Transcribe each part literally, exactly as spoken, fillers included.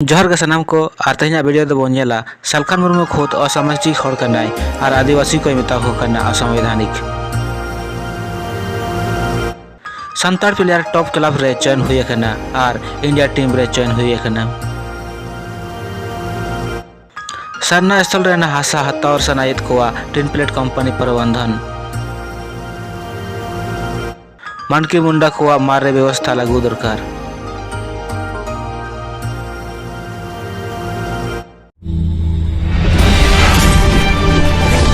ᱡᱚᱦᱟᱨ ᱜᱮ ᱥᱟᱱᱟᱢ ᱠᱚ, ᱟᱨ ᱛᱮᱦᱮᱧᱟᱜ video ᱫᱚᱵᱚᱱ ᱧᱮᱞᱟ ᱥᱟᱞᱠᱷᱟᱱ ᱢᱩᱨᱢᱩ ᱠᱷᱩᱫ ᱚᱥᱟᱢᱟᱡᱤᱠ ᱦᱚᱲ ᱠᱟᱱᱟᱭ ᱟᱨ ᱟᱹᱫᱤᱵᱟᱹᱥᱤ ᱠᱚᱭ ᱢᱮᱛᱟ ᱠᱚ ᱠᱟᱱᱟ ᱚᱥᱟᱝᱵᱤᱫᱷᱟᱱᱤᱠ᱾ ᱥᱟᱱᱛᱟᱲ player top club ᱨᱮ ᱪᱚᱭᱚᱱ ᱦᱩᱭ ᱟᱠᱟᱱᱟ ᱟᱨ India team ᱨᱮ ᱪᱚᱭᱚᱱ ᱦᱩᱭ ᱟᱠᱟᱱᱟ᱾ ᱥᱟᱨᱱᱟ ᱥᱛᱷᱚᱞ ᱨᱮᱱᱟᱜ ᱦᱟᱥᱟ ᱦᱟᱛᱟᱣ ᱥᱟᱱᱟᱭᱮᱫ ᱠᱚᱣᱟ ᱴᱤᱱ ᱯᱞᱮᱴ ᱠᱳᱢᱯᱟᱱᱤ ᱯᱨᱚᱵᱚᱱᱫᱷᱚᱱ᱾ ᱢᱟᱱᱠᱤ ᱢᱩᱱᱰᱟ ᱠᱚᱣᱟᱜ ᱢᱟᱨ ᱨᱮ ᱵᱮᱵᱚᱥᱛᱷᱟ ᱞᱟᱹᱜᱩ ᱫᱚᱨᱠᱟᱨ᱾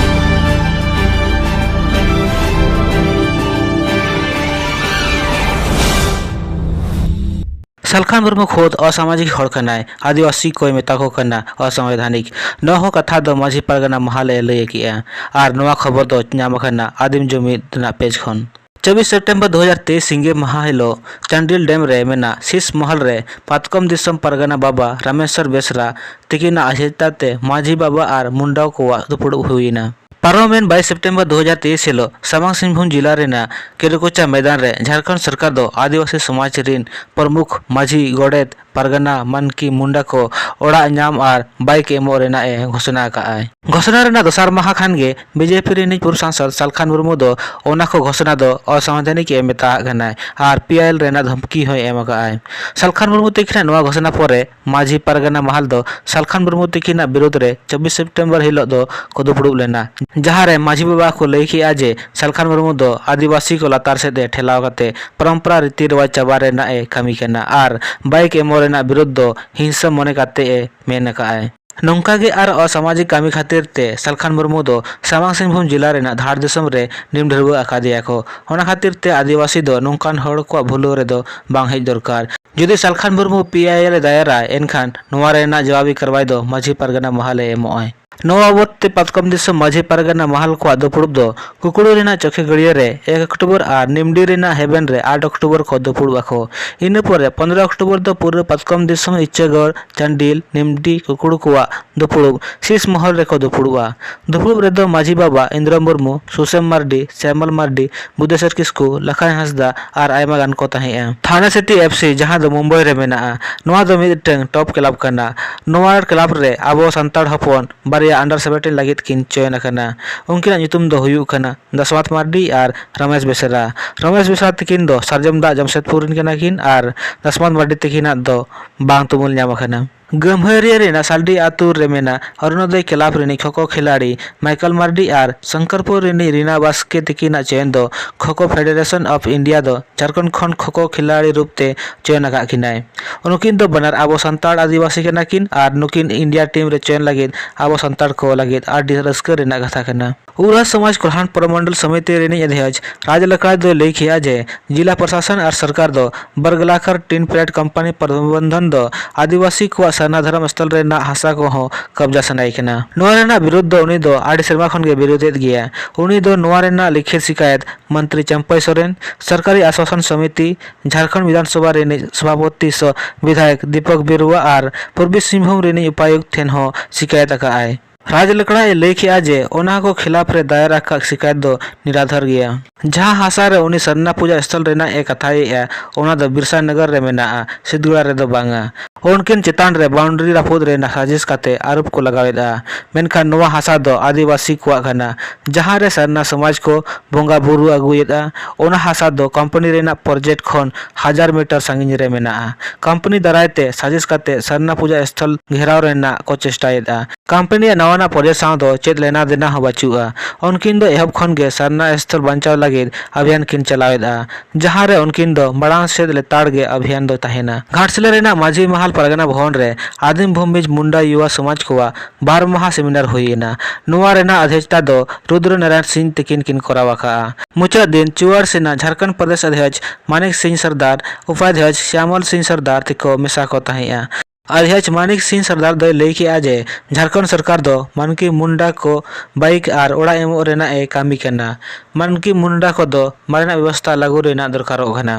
ᱥᱟᱞᱠᱷᱟᱱ ᱢᱩᱨᱢᱩ ᱠᱷᱩᱫ ᱚᱥᱟᱢᱟᱡᱤᱠ ᱦᱚᱲ ᱠᱟᱱᱟᱭ, ᱟᱹᱫᱤᱵᱟᱹᱥᱤ ᱠᱚᱭ ᱢᱮᱛᱟ ᱠᱚ ᱠᱟᱱᱟ ᱚᱥᱟᱝᱵᱤᱫᱷᱟᱱᱤᱠ᱾ ᱱᱚᱣᱟ ᱦᱚᱸ ᱠᱟᱛᱷᱟ ᱫᱚ ᱢᱟᱹᱡᱷᱤ ᱯᱟᱨᱜᱟᱱᱟ ᱢᱟᱦᱟᱞ ᱮ ᱞᱟᱹᱭ ᱠᱮᱜᱼᱟ᱾ ᱟᱨ ᱱᱚᱣᱟ ᱠᱷᱚᱵᱚᱨ ᱫᱚ ᱧᱟᱢ ᱟᱠᱟᱱᱟ ᱟᱹᱫᱤᱢ ᱡᱩᱢᱤᱫ ᱨᱮᱱᱟᱜ page ᱠᱷᱚᱱ᱾ ᱪᱚᱵᱵᱤᱥ ᱥᱮᱯᱴᱮᱢᱵᱚᱨ ᱫᱩ ᱦᱟᱡᱟᱨ ᱛᱮᱭᱤᱥ ᱥᱤᱸᱜᱮ ᱢᱟᱦᱟ ᱦᱤᱞᱳᱜ ᱪᱟᱱᱰᱤᱞ ᱰᱮᱢ ᱨᱮ ᱢᱮᱱᱟᱜ ᱥᱤᱥ ᱢᱚᱦᱚᱞ ᱨᱮ ᱯᱟᱛᱠᱚᱢ ᱫᱤᱥᱚᱢ ᱯᱟᱨᱜᱟᱱᱟ ᱵᱟᱵᱟ ᱨᱟᱢᱮᱥᱣᱚᱨ ᱵᱮᱥᱨᱟ ᱛᱤᱠᱤᱱᱟᱜ ᱟᱥᱮᱛᱟ ᱛᱮ ᱢᱟᱹᱡᱷᱤ ᱵᱟᱵᱟ ᱟᱨ ᱢᱩᱱᱰᱟ ᱠᱚᱣᱟᱜ ᱫᱩᱯᱲᱩᱵ ᱦᱩᱭᱮᱱᱟ᱾ ᱯᱟᱨᱚᱢᱮᱱ ᱵᱟᱭᱤᱥ ᱥᱮᱯᱴᱮᱢᱵᱚᱨ ᱫᱩ ᱦᱟᱡᱟᱨ ᱛᱮᱭᱤᱥ ᱦᱤᱞᱳᱜ ᱥᱟᱢᱟᱝ ᱥᱤᱝᱵᱷᱩᱢ ᱡᱤᱞᱟ ᱨᱮᱱᱟᱜ ᱠᱮᱨᱩᱠᱳᱪᱟ ᱢᱮᱫᱟᱱ ᱨᱮ ᱡᱷᱟᱲᱠᱷᱚᱸᱰ ᱥᱚᱨᱠᱟᱨ ᱫᱚ ᱟᱹᱫᱤᱵᱟᱹᱥᱤ ᱥᱚᱢᱟᱡᱽ ᱨᱤᱱ ᱯᱨᱚᱢᱩᱠᱷ ᱢᱟᱹᱡᱷᱤ, ᱜᱚᱰᱮᱛ, ᱯᱟᱨᱜᱟᱱᱟ, ᱢᱟᱱᱠᱤ ᱢᱩᱱᱰᱟ ᱠᱚ ᱚᱲᱟᱜ ᱧᱟᱢ ᱟᱨ ᱵᱟᱭᱤᱠ ᱮᱢᱚᱜ ᱨᱮᱱᱟᱜ ᱮ ᱜᱷᱳᱥᱚᱱᱟ ᱟᱠᱟᱫᱼᱟᱭ᱾ ᱜᱷᱳᱥᱚᱱᱟ ᱨᱮᱱᱟᱜ ᱫᱚᱥᱟᱨ ᱢᱟᱦᱟ ᱠᱷᱟᱱ ᱜᱮ ᱵᱤᱡᱮᱯᱤ ᱨᱤᱱᱤᱡ ᱯᱩᱨᱩᱵ ᱥᱟᱝᱥᱚᱫᱽ ᱥᱟᱞᱠᱷᱟᱱ ᱢᱩᱨᱢᱩ ᱫᱚ ᱚᱱᱟ ᱠᱚ ᱜᱷᱳᱥᱚᱱᱟ ᱫᱚ ᱚᱥᱟᱝᱵᱤᱫᱷᱟᱱᱤᱠ ᱮ ᱢᱮᱛᱟᱜ ᱠᱟᱱᱟᱭ ᱟᱨ ᱯᱤ ᱟᱭ ᱮᱞ ᱨᱮᱱᱟᱜ ᱫᱷᱚᱢᱠᱤ ᱦᱚᱸᱭ ᱮᱢ ᱟᱠᱟᱫᱼᱟᱭ᱾ ᱥᱟᱞᱠᱷᱟᱱ ᱢᱩᱨᱢᱩ ᱛᱤᱠᱤᱱᱟᱜ ᱱᱚᱣᱟ ᱜᱷᱳᱥᱚᱱᱟ ᱯᱚᱨᱮ ᱢᱟᱹᱡᱷᱤ ᱯᱟᱨᱜᱟᱱᱟ ᱢᱟᱦᱟᱞ ᱫᱚ ᱥᱟᱞᱠᱷᱟᱱ ᱢᱩᱨᱢᱩ ᱛᱤᱠᱤᱱᱟᱜ ᱵᱤᱨᱩᱫᱽ ᱨᱮ ᱪᱚᱵᱵᱤᱥ ᱥᱮᱯᱴᱮᱢᱵᱚᱨ ᱦᱤᱞᱳᱜ ᱫᱚ ᱠᱚ ᱫᱩᱯᱲᱩᱵ ᱞᱮᱱᱟ, ᱡᱟᱦᱟᱸ ᱨᱮ ᱢᱟᱹᱡᱷᱤ ᱵᱟᱵᱟ ᱠᱚ ᱞᱟᱹᱭ ᱠᱮᱜᱼᱟ ᱡᱮ ᱥᱟᱞᱠᱷᱟᱱ ᱢᱩᱨᱢᱩ ᱫᱚ ᱟᱹᱫᱤᱵᱟᱹᱥᱤ ᱠᱚ ᱞᱟᱛᱟᱨ ᱥᱮᱫ ᱮ ᱴᱷᱮᱞᱟᱣ ᱠᱟᱛᱮ ᱯᱚᱨᱚᱢᱯᱚᱨᱟ ᱨᱤᱛᱤ ᱨᱮᱣᱟᱡᱽ ᱪᱟᱵᱟ ᱨᱮᱱᱟᱜ ᱮ ᱠᱟᱹᱢᱤ ᱠᱟᱱᱟ ᱟᱨ ᱵᱟᱭᱤᱠ ᱮᱢᱚᱜ ᱨᱮᱱᱟᱜ ᱵᱤᱨᱩᱫᱽ ᱫᱚ ᱦᱤᱝᱥᱟᱹ ᱢᱚᱱᱮ ᱠᱟᱛᱮ ᱮ ᱢᱮᱱ ᱟᱠᱟᱫᱼᱟᱭ᱾ ᱱᱚᱝᱠᱟ ᱜᱮ ᱟᱨ ᱚᱥᱟᱢᱟᱡᱤᱠ ᱠᱟᱹᱢᱤ ᱠᱷᱟᱹᱛᱤᱨ ᱛᱮ ᱥᱟᱞᱠᱷᱟᱱ ᱢᱩᱨᱢᱩ ᱫᱚ ᱥᱟᱢᱟᱝ ᱥᱤᱝᱵᱷᱩᱢ ᱡᱤᱞᱟ ᱨᱮᱱᱟᱜ ᱫᱷᱟᱲ ᱫᱤᱥᱚᱢ ᱨᱮ ᱱᱤᱢ ᱰᱷᱟᱹᱨᱣᱟᱹ ᱟᱠᱟᱫᱮᱭᱟ ᱠᱚ᱾ ᱚᱱᱟ ᱠᱷᱟᱹᱛᱤᱨ ᱛᱮ ᱟᱹᱫᱤᱵᱟᱹᱥᱤ ᱫᱚ ᱱᱚᱝᱠᱟᱱ ᱦᱚᱲ ᱠᱚᱣᱟᱜ ᱵᱷᱩᱞᱟᱹᱣ ᱨᱮᱫᱚ ᱵᱟᱝ ᱦᱮᱡ ᱫᱚᱨᱠᱟᱨ᱾ ᱡᱩᱫᱤ Salkhan Murmu P I L ᱮ ᱫᱟᱭᱟᱨᱟ, ᱮᱱᱠᱷᱟᱱ ᱱᱚᱣᱟ ᱨᱮᱱᱟᱜ ᱡᱚᱣᱟᱵᱤ ᱠᱟᱨᱣᱟᱭ ᱫᱚ ᱢᱟᱹᱡᱷᱤ ᱯᱟᱨᱜᱟᱱᱟ ᱢᱟᱦᱟᱞ ᱮ ᱮᱢᱚᱜᱼᱟᱭ᱾ ᱱᱚᱣᱟ ᱵᱟᱵᱚᱫ ᱛᱮ ᱯᱟᱛᱠᱚᱢ ᱫᱤᱥᱚᱢ ᱢᱟᱹᱡᱷᱤ ᱯᱟᱨᱜᱟᱱᱟ ᱢᱟᱦᱟᱞ ᱠᱚᱣᱟᱜ ᱫᱩᱯᱲᱩᱵ ᱫᱚ ᱠᱩᱠᱲᱩ ᱨᱮᱱᱟᱜ ᱪᱚᱠᱷᱮ ᱜᱟᱹᱲᱭᱟᱹ ᱨᱮ ᱮᱠ ᱚᱠᱴᱳᱵᱚᱨ ᱟᱨ ᱱᱤᱢᱰᱤ ᱨᱮᱱᱟᱜ ᱦᱮᱵᱮᱱ ᱨᱮ ᱟᱴ ᱚᱠᱴᱳᱵᱚᱨ ᱠᱚ ᱫᱩᱯᱲᱩᱵ ᱟᱠᱚ᱾ ᱤᱱᱟᱹ ᱯᱚᱨᱮ ᱯᱚᱱᱫᱽᱨᱚ ᱚᱠᱴᱳᱵᱚᱨ ᱫᱚ ᱯᱩᱨᱟᱹ ᱯᱟᱛᱠᱚᱢ ᱫᱤᱥᱚᱢ ᱤᱪᱟᱹᱜᱚᱲ, ᱪᱟᱱᱰᱤᱞ, ᱱᱤᱢᱰᱤ ᱠᱩᱠᱲᱩ ᱠᱚᱣᱟᱜ ᱫᱩᱯᱲᱩᱵ ᱥᱤᱥ ᱢᱚᱦᱚᱞ ᱨᱮᱠᱚ ᱫᱩᱯᱲᱩᱵᱼᱟ᱾ ᱫᱩᱯᱲᱩᱵ ᱨᱮᱫᱚ ᱢᱟᱹᱡᱷᱤ ᱵᱟᱵᱟ ᱤᱱᱫᱨᱚ ᱢᱩᱨᱢᱩ, ᱥᱩᱥᱮᱢ ᱢᱟᱨᱰᱤ, ᱥᱭᱟᱢᱚᱞ ᱢᱟᱨᱰᱤ, ᱵᱩᱫᱷᱮᱥᱚᱨ ᱠᱤᱥᱠᱩ, ᱞᱟᱠᱷᱟᱭ ᱦᱟᱸᱥᱫᱟ ᱟᱨ ᱟᱭᱢᱟ ᱜᱟᱱ ᱠᱚ ᱛᱟᱦᱮᱸᱜᱼᱟ᱾ ᱛᱷᱟᱱᱟ ᱥᱤᱴᱤ ᱮᱯᱷ ᱥᱤ, ᱡᱟᱦᱟᱸ ᱫᱚ ᱢᱩᱢᱵᱟᱭ ᱨᱮ ᱢᱮᱱᱟᱜᱼᱟ, ᱱᱚᱣᱟ ᱫᱚ ᱢᱤᱫᱴᱟᱝ ᱴᱚᱯ ᱠᱞᱟᱵᱽ ᱠᱟᱱᱟ᱾ ᱱᱚᱣᱟ ᱠᱞᱟᱵᱽ ᱨᱮ ᱟᱵᱚ ᱥᱟᱱᱛᱟᱲ ᱦᱚᱯᱚᱱ ᱵᱟᱨᱭᱟ ᱟᱱᱰᱟᱨ ᱥᱮᱵᱷᱮᱱᱴᱤᱱ ᱞᱟᱹᱜᱤᱫ ᱠᱤᱱ ᱪᱚᱭᱚᱱ ᱟᱠᱟᱱᱟ᱾ ᱩᱱᱠᱤᱱᱟᱜ ᱧᱩᱛᱩᱢ ᱫᱚ ᱦᱩᱭᱩᱜ ᱠᱟᱱᱟ ᱫᱟᱥᱢᱟᱛ ᱢᱟᱨᱰᱤ ᱟᱨ ᱨᱚᱢᱮᱥ ᱵᱮᱥᱨᱟ᱾ ᱨᱚᱢᱮᱥ ᱵᱮᱥᱨᱟ ᱛᱤᱠᱤᱱ ᱫᱚ ᱥᱟᱨᱡᱚᱢ ᱫᱟᱜ ᱡᱟᱢᱥᱮᱫᱽᱯᱩᱨ ᱨᱮᱱ ᱠᱟᱱᱟ ᱠᱤᱱ ᱟᱨ ᱫᱟᱥᱢᱟᱛ ᱢᱟᱨᱰᱤ ᱛᱤᱠᱤᱱᱟᱜ ᱫᱚ ᱵᱟᱝ ᱛᱩᱢᱟᱹᱞ ᱧᱟᱢ ᱟᱠᱟᱱᱟ᱾ ᱜᱟᱹᱢᱦᱟᱹᱨᱤᱭᱟᱹ ᱨᱮᱱᱟᱜ ᱥᱟᱞᱰᱤ ᱟᱹᱛᱩ ᱨᱮ ᱢᱮᱱᱟᱜ ᱚᱨᱩᱱᱳᱫᱚᱭ ᱠᱞᱟᱵᱽ ᱨᱤᱱᱤᱡ ᱠᱷᱳ ᱠᱷᱳ ᱠᱷᱤᱞᱟᱲᱤ ᱢᱟᱭᱠᱮᱞ ᱢᱟᱨᱰᱤ ᱟᱨ ᱥᱚᱝᱠᱚᱨᱯᱩᱨ ᱨᱤᱱᱤᱡ ᱨᱤᱱᱟ ᱵᱟᱥᱠᱮ ᱛᱤᱠᱤᱱᱟᱜ ᱪᱚᱭᱚᱱ ᱫᱚ kho kho federation of India ᱫᱚ ᱡᱷᱟᱲᱠᱷᱚᱸᱰ ᱠᱷᱚᱱ ᱠᱷᱳ ᱠᱷᱳ ᱠᱷᱤᱞᱟᱲᱤ ᱨᱩᱯ ᱛᱮ ᱪᱚᱭᱚᱱ ᱟᱠᱟᱫ ᱠᱤᱱᱟᱭ᱾ ᱱᱩᱠᱤᱱ ᱫᱚ ᱵᱟᱱᱟᱨ ᱟᱵᱚ ᱥᱟᱱᱛᱟᱲ ᱟᱹᱫᱤᱵᱟᱹᱥᱤ ᱠᱟᱱᱟ ᱠᱤᱱ ᱟᱨ ᱱᱩᱠᱤᱱ ᱤᱱᱰᱤᱭᱟ ᱴᱤᱢ ᱨᱮ ᱪᱚᱭᱚᱱ ᱞᱟᱹᱜᱤᱫ ᱟᱵᱚ ᱥᱟᱱᱛᱟᱲ ᱠᱚ ᱞᱟᱹᱜᱤᱫ ᱟᱹᱰᱤ ᱨᱟᱹᱥᱠᱟᱹ ᱨᱮᱱᱟᱜ ᱠᱟᱛᱷᱟ ᱠᱟᱱᱟ᱾ ᱩᱨᱟ ᱥᱚᱢᱟᱡᱽ ᱠᱚᱞᱦᱟᱱ ᱯᱨᱚᱢᱚᱱᱰᱚᱞ ᱥᱚᱢᱤᱛᱤ ᱨᱤᱱᱤᱡ ᱚᱫᱷᱭᱚᱠᱷ ᱨᱟᱡᱽ ᱞᱟᱠᱲᱟ ᱫᱚᱭ ᱞᱟᱹᱭ ᱠᱮᱫᱼᱟ ᱡᱮ ᱡᱤᱞᱟ ᱯᱨᱚᱥᱟᱥᱚᱱ ᱟᱨ ᱥᱚᱨᱠᱟᱨ ᱫᱚ ᱵᱟᱨᱜᱞᱟᱠᱷᱟᱨ ᱴᱤᱱ ᱯᱞᱮᱴ ᱠᱚᱢᱯᱟᱱᱤ ᱯᱨᱚᱵᱚᱱᱫᱷᱚᱱ ᱫᱚ ᱟᱹᱫᱤᱵᱟᱹᱥᱤ ᱠᱚᱣᱟᱜ ᱥᱟᱨᱱᱟ ᱫᱷᱚᱨᱚᱢ ᱥᱛᱷᱚᱞ ᱨᱮᱱᱟᱜ ᱦᱟᱥᱟ ᱠᱚᱦᱚᱸ ᱠᱟᱵᱽᱡᱟ ᱥᱟᱱᱟᱭᱮ ᱠᱟᱱᱟ᱾ ᱱᱚᱣᱟ ᱨᱮᱱᱟᱜ ᱵᱤᱨᱩᱫᱷ ᱫᱚ ᱩᱱᱤ ᱫᱚ ᱟᱹᱰᱤ ᱥᱮᱨᱢᱟ ᱠᱷᱚᱱ ᱜᱮ ᱵᱤᱨᱩᱫᱷᱮᱫ ᱜᱮᱭᱟ᱾ ᱩᱱᱤ ᱫᱚ ᱱᱚᱣᱟ ᱨᱮᱱᱟᱜ ᱞᱤᱠᱷᱤᱛ ᱥᱤᱠᱟᱭᱮᱛ ᱢᱚᱱᱛᱨᱤ ᱪᱟᱢᱯᱟᱭ ᱥᱚᱨᱮᱱ, ᱥᱚᱨᱠᱟᱨᱤ ᱟᱥᱣᱟᱥᱚᱱ ᱥᱚᱢᱤᱛᱤ, ᱡᱷᱟᱲᱠᱷᱚᱸᱰ ᱵᱤᱫᱷᱟᱱ ᱥᱚᱵᱷᱟ ᱨᱤᱱᱤᱡ ᱥᱚᱵᱷᱟᱯᱚᱛᱤ ᱥᱚ ᱵᱤᱫᱷᱟᱭᱚᱠ ᱫᱤᱯᱚᱠ ᱵᱤᱨᱩᱣᱟ ᱟᱨ ᱯᱩᱨᱵᱤ ᱥᱤᱝᱵᱷᱩᱢ ᱨᱤᱱᱤᱡ ᱩᱯᱟᱭᱩᱠᱛ ᱴᱷᱮᱱ ᱦᱚᱸ ᱥᱤᱠᱟᱭᱮᱛ ᱟᱠᱟᱫ ᱟᱭ᱾ ᱨᱟᱡᱽ ᱞᱟᱠᱲᱟ ᱮ ᱞᱟᱹᱭ ᱠᱮᱫᱼᱟ ᱡᱮ ᱚᱱᱟ ᱠᱚ ᱠᱷᱤᱞᱟᱯ ᱨᱮ ᱫᱟᱭᱮᱨ ᱟᱠᱟᱫ ᱥᱤᱠᱟᱭᱮᱛ ᱫᱚ ᱱᱤᱨᱟᱫᱷᱟᱨ ᱜᱮᱭᱟ᱾ ᱡᱟᱦᱟᱸ ᱦᱟᱥᱟ ᱨᱮ ᱩᱱᱤ ᱥᱟᱨᱱᱟ ᱯᱩᱡᱟ ᱥᱛᱷᱚᱞ ᱨᱮᱱᱟᱜ ᱮ ᱠᱟᱛᱷᱟᱭᱮᱫᱼᱟ, ᱚᱱᱟ ᱫᱚ ᱵᱤᱨᱥᱟ ᱱᱚᱜᱚᱨ ᱨᱮ ᱢᱮᱱᱟᱜᱼᱟ, ᱥᱤᱫᱽᱜᱩᱲᱟ ᱨᱮᱫᱚ ᱵᱟᱝᱟ᱾ ᱩᱱᱠᱤᱱ ᱪᱮᱛᱟᱱ ᱨᱮ ᱵᱟᱣᱩᱱᱰᱨᱤ ᱨᱟᱹᱯᱩᱫ ᱨᱮᱱᱟᱜ ᱥᱟᱡᱤᱥ ᱠᱟᱛᱮ ᱟᱨᱳᱯ ᱠᱚ ᱞᱟᱜᱟᱣᱮᱫᱼᱟ, ᱢᱮᱱᱠᱷᱟᱱ ᱱᱚᱣᱟ ᱦᱟᱥᱟ ᱫᱚ ᱟᱹᱫᱤᱵᱟᱹᱥᱤ ᱠᱚᱣᱟᱜ ᱠᱟᱱᱟ, ᱡᱟᱦᱟᱸ ᱨᱮ ᱥᱟᱨᱱᱟ ᱥᱚᱢᱟᱡᱽ ᱠᱚ ᱵᱚᱸᱜᱟ ᱵᱩᱨᱩ ᱟᱹᱜᱩᱭᱮᱫᱼᱟ᱾ ᱚᱱᱟ ᱦᱟᱥᱟ ᱫᱚ ᱠᱳᱢᱯᱟᱱᱤ ᱨᱮᱱᱟᱜ ᱯᱨᱚᱡᱮᱠᱴ ᱠᱷᱚᱱ ᱦᱟᱡᱟᱨ ᱢᱤᱴᱟᱨ ᱥᱟᱺᱜᱤᱧ ᱨᱮ ᱢᱮᱱᱟᱜᱼᱟ᱾ ᱠᱳᱢᱯᱟᱱᱤ ᱫᱟᱨᱟᱭ ᱛᱮ ᱥᱟᱡᱤᱥ ᱠᱟᱛᱮ ᱥᱟᱨᱱᱟ ᱯᱩᱡᱟ ᱥᱛᱷᱚᱞ ᱜᱷᱮᱨᱟᱣ ᱨᱮᱱᱟᱜ ᱠᱚ ᱪᱮᱥᱴᱟᱭᱮᱫᱼᱟ᱾ ᱠᱳᱢᱯᱟᱱᱤᱭᱟᱜ ᱱᱟᱣᱟᱱᱟᱜ ᱯᱨᱚᱡᱮᱠᱴ ᱥᱟᱶ ᱫᱚ ᱪᱮᱫ ᱞᱮᱱᱟ ᱫᱮᱱᱟ ᱦᱚᱸ ᱵᱟᱹᱪᱩᱜᱼᱟ᱾ ᱩᱱᱠᱤᱱ ᱫᱚ ᱮᱦᱚᱵ ᱠᱷᱚᱱ ᱜᱮ ᱥᱟᱨᱱᱟ ᱥᱛᱷᱚᱞ ᱵᱟᱧᱪᱟᱣ ᱞᱟᱹᱜᱤᱫ ᱚᱵᱷᱤᱭᱟᱱ ᱠᱤᱱ ᱪᱟᱞᱟᱣᱮᱫᱼᱟ, ᱡᱟᱦᱟᱸ ᱨᱮ ᱩᱱᱠᱤᱱ ᱫᱚ ᱢᱟᱲᱟᱝ ᱥᱮᱫ ᱞᱮᱛᱟᱲ ᱜᱮ ᱚᱵᱷᱤᱭᱟᱱ ᱫᱚ ᱛᱟᱦᱮᱱᱟ᱾ ᱜᱷᱟᱴᱥᱤᱞᱟᱹ ᱨᱮᱱᱟᱜ ᱢᱟᱹᱡᱷᱤ ᱢᱟᱦᱟᱞ ᱯᱟᱨᱜᱟᱱᱟ ᱵᱷᱚᱵᱚᱱ ᱨᱮ ᱟᱹᱫᱤᱢ ᱵᱷᱩᱢᱤᱡᱽ ᱢᱩᱱᱰᱟ ᱭᱩᱣᱟ ᱥᱚᱢᱟᱡᱽ ᱠᱚᱣᱟᱜ ᱵᱟᱨ ᱢᱟᱦᱟ ᱥᱮᱢᱤᱱᱟᱨ ᱦᱩᱭ ᱮᱱᱟ᱾ ᱱᱚᱣᱟ ᱨᱮᱱᱟᱜ ᱚᱫᱷᱭᱚᱠᱛᱟ ᱫᱚ ᱨᱩᱫᱨᱚ ᱱᱟᱨᱟᱭᱚᱱ ᱥᱤᱝ ᱛᱤᱠᱤᱱ ᱠᱤᱱ ᱠᱚᱨᱟᱣ ᱟᱠᱟᱫᱼᱟ᱾ ᱢᱩᱪᱟᱹᱫ ᱫᱤᱱ ᱪᱩᱣᱟᱹᱨ ᱥᱮᱱᱟ ᱡᱷᱟᱲᱠᱷᱚᱸᱰ ᱯᱨᱚᱫᱮᱥ ᱚᱫᱷᱭᱚᱠᱷ ᱢᱟᱱᱤᱠ ᱥᱤᱝ ᱥᱚᱨᱫᱟᱨ, ᱩᱯᱟᱫᱷᱭᱚᱠᱷ ᱥᱭᱟᱢᱚᱞ ᱥᱤᱝ ᱥᱚᱨᱫᱟᱨ ᱛᱮᱠᱚ ᱢᱮᱥᱟ ᱠᱚ ᱛᱟᱦᱮᱸᱫᱼᱟ᱾ ᱟᱭ ᱮᱭᱤᱪ ᱢᱟᱱᱤᱠ ᱥᱤᱝ ᱥᱟᱨᱫᱟᱨ ᱫᱚᱭ ᱞᱟᱹᱭ ᱠᱮᱫᱼᱟ ᱡᱮ ᱡᱷᱟᱲᱠᱷᱚᱸᱰ ᱥᱚᱨᱠᱟᱨ ᱫᱚ ᱢᱟᱱᱠᱤ ᱢᱩᱱᱰᱟ ᱠᱚ ᱵᱟᱭᱤᱠ ᱟᱨ ᱚᱲᱟᱜ ᱮᱢᱚᱜ ᱨᱮᱱᱟᱜ ᱮ ᱠᱟᱹᱢᱤ ᱠᱟᱱᱟ᱾ ᱢᱟᱱᱠᱤ ᱢᱩᱱᱰᱟ ᱠᱚᱫᱚ ᱢᱟᱨᱮᱱᱟᱜ ᱵᱮᱵᱚᱥᱛᱷᱟ ᱞᱟᱹᱜᱩ ᱨᱮᱱᱟᱜ ᱫᱚᱨᱠᱟᱨᱚᱜ ᱠᱟᱱᱟ᱾